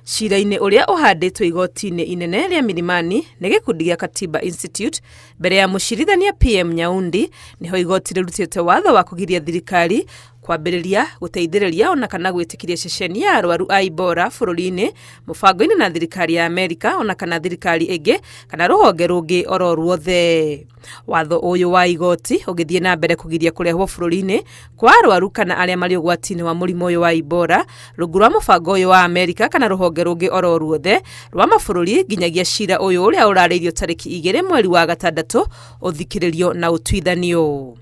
Cira-inĩ ũrĩa ũhandĩtwo igoti-inĩ inene rĩa Milimani nĩ gĩkundi gĩa Katiba Institute mbere ya mũcirithania PM Nyaundi, nĩho igoti rĩrutĩte watho wa kũgiria thirikari kwambĩrĩria, gũteithĩrĩria ona kana gwĩtĩkĩria ceceni ya arwaru a Ebola bũrũri-inĩ mũbango-inĩ na thirikari ya Amerika ona kana thirikari ĩngĩ kana rũhonge rũngĩ oro ruothe. Watho ũyũ wa igoti ũgĩthiĩ na mbere kũgiria kũrehwo bũrũri-inĩ kwa arwaru kana arĩa marĩ ũgwati-inĩ wa mũrimũ ũyũ wa Ebola rungu rwa mũbango ũyũ wa Amerika kana rũhonge rũngĩ oro ruothe rwa mabũrũri nginyagia cira ũyũ ũrĩa ũrarĩirio tarĩki 2 mweri wa gatandatũ ũthikĩrĩrio na ũtuithanio.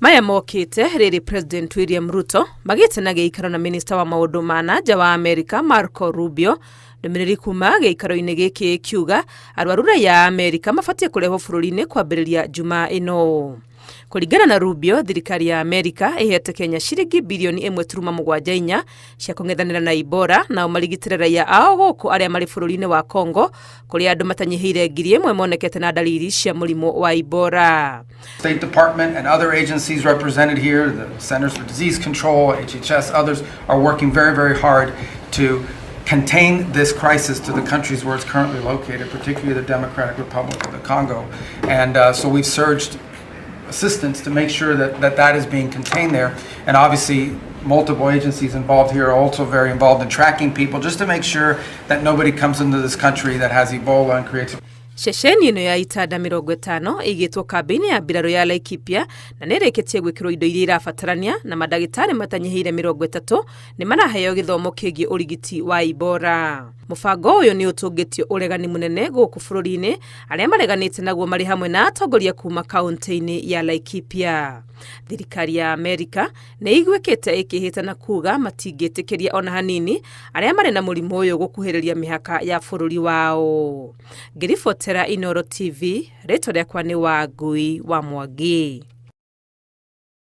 Maya mokĩte rĩrĩ President William Ruto magĩte na gĩikaro na minista wa maũndũ ma na nja wa Amerika Marco Rubio. Ndũmĩrĩri kuma gĩikaro-inĩ gĩkĩ ĩkiuga arwaru raiya a Amerika mabatiĩ kũrehwo bũrũri-inĩ kwambĩrĩria Jumaa ĩno. Kũringana na Rubio, thirikari ya Amerika ĩhete Kenya ciringi birioni 1.74 cia kũng'ethanĩra na Ebola nao marigitĩre raiya ao gũkũ arĩa marĩ bũrũri-inĩ wa Congo kũrĩa andũ matanyihĩire 1,000 monekete na ndariri cia mũrimũ wa Ebola. State Department and other agencies represented here, the Centers for Disease Control, HHS, others, are working very, very hard to contain this crisis to the countries where it's currently located, particularly the Democratic Republic of the Congo. And so we've surged assistance to make sure that that is being contained there. And obviously, multiple agencies involved here are also very involved in tracking people just to make sure that nobody comes into this country that has Ebola and creates a Ceceni ĩno ya itanda 50 ĩigĩtwo kambĩ-inĩ ya mbirarũ ya Laikipia na nĩ ĩrĩkĩtie gwĩkĩrwo indo iria irabatarania na mandagĩtarĩ matanyihĩire 30 nĩ maraheo gĩthomo kĩgiĩ ũrigiti wa Ebola. Mũbango ũyũ nĩ ũtũngĩtio ũregani mũnene gũkũ bũrũri-inĩ, arĩa mareganĩte naguo marĩ hamwe na atongoria kuma kaũntĩ-inĩ ya Laikipia. Thirikari ya Amerika nĩ ĩiguĩkĩte ĩkĩhĩta na kuga matingĩtĩkĩria ona hanini arĩa marĩ na mũrimũ ũyũ gũkuhĩrĩria mĩhaka ya bũrũri wao. Ngĩribotera Inooro TV, rĩtwa rĩakwa nĩ Wangui wa Mwangi.